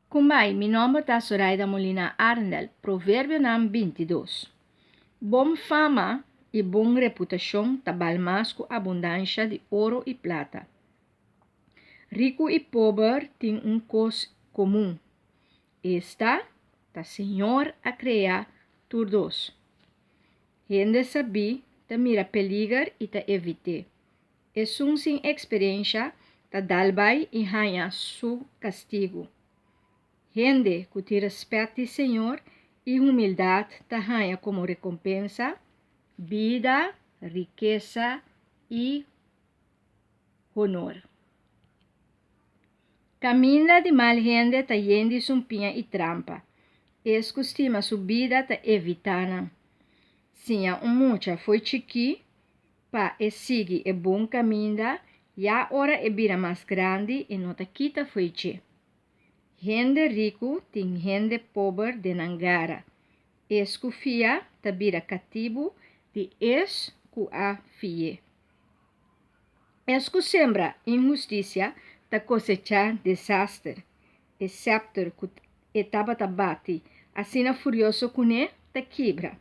Kumbai, mi nomber ta Soraida Molina Arendel, Proverbionan 22. Bon fama i bon reputashon ta bal mas ku abundansha di oro i plata. Riku i pober tin un kos komun, esta, ta Señor a krea tur dos. Hende sabí ta mira peliger i ta evit'é. Esun sin eksperensha ta dal bai i haña su kastigu. Hende ku tin rèspèt di Señor i humildat ta haña komo rekompensa bida, rikesa i honor. Kaminda di mal hende ta yen di sumpiña i trampa. Es ku stima su bida ta evitá nan. Siña un mucha fo'i chikí pa e sigui e bon kaminda, ya ora e bira mas grandi e no ta kita fo'i dje. Hende riku tin hende pober den nan gara. Es ku fia ta bira katibu di es ku a fi'é. Es ku sembra inhustisia ta kosechá desaster. E sèpter ku e tabata bati asina furioso kuné ta kibra.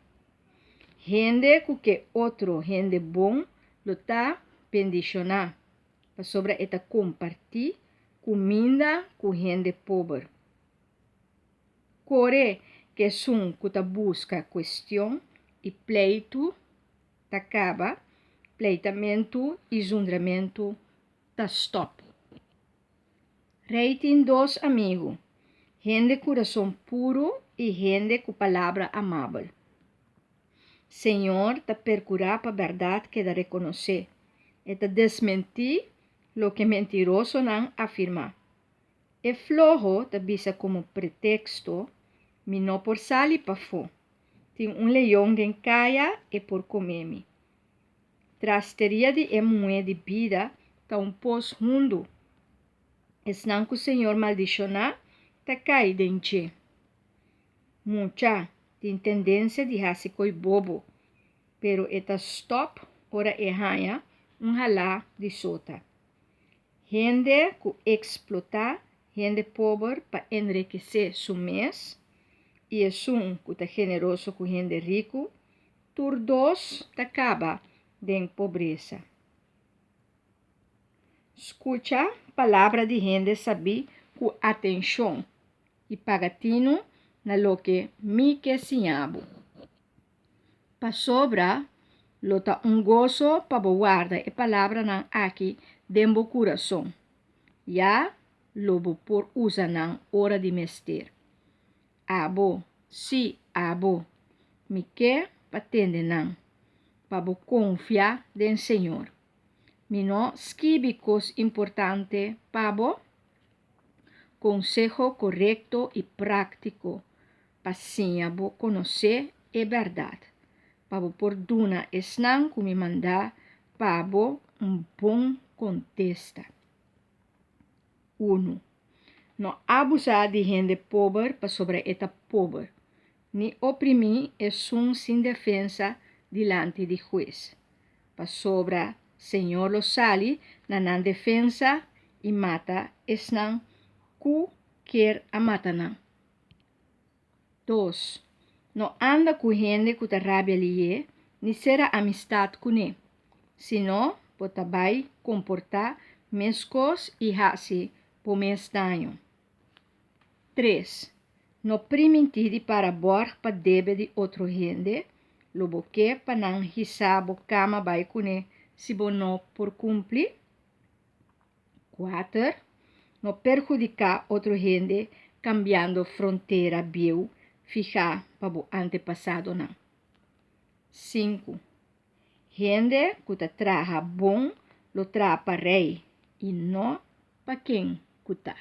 Hende ku ke otro hende bon lo ta bendishoná, pasobra e ta kompartí kuminda ku hende pober. Kore ku esun ku ta buska kuestion i pleitu ta kaba, pleitamentu i zundramentu ta stòp. Rei tin dos amigu, hende kurason puru i hende ku palabra amabel. Señor ta perkurá pa bèrdat keda rekonosé, e ta desmentí loke mentirosonan afirmá. E floho ta bisa komo preteksto, Mi no por sali pafó. Tin un leon den kaya, e por kome mi. Trasteria di e muhé di bida ta un pos hundu. Esnan ku Señor maldishoná ta kai den dje. Mucha tin tendensia di hasi koi bobo, pero e ta stòp ora e haña un halá di sota. Hende ku eksplotá hende pober pa enrekesé su mes i esun ku ta generoso ku hende riku, tur dos ta kaba den pobresa. Skucha palabra di hende sabí ku atenshon i paga tinu na loke mi ke siña bo. Pasobra lo ta un goso pa bo warda e palabranan aki den bo kurason, ya lo bo por usa nan ora di mester. Abo, sí, abo, mi ke pa tende nan, pa bo konfia den Señor. Mi no skibi kos importante pa bo? Konseho korekto i práktiko pa siña bo konosé e bèrdat, pa bo por duna esnan ku mi mandá pa bo un bon kontesta. Unu. No abusá di hende pober pasobra e ta pober, ni oprimí esun sin defensa dilanti di hues, pasobra Señor lo sali na nan defensa i mata esnan ku kier a mata nan. Dos, No anda ku hende ku ta rabia lihé ni sera amistat kuné, sino bo ta bai komportá meskos i hasi bo mes daño. Tres, No primintí di para bòrg pa debe di otro hende, lo bo ke pa nan hisá bo kama bai kuné si bo no por kumpli. Kuater, No perhudiká otro hende kambiando frontera bieu fihá pa bo antepasadonan. Sinku, Hende ku ta traha bon lo traha pa rei i no pa ken ku ta.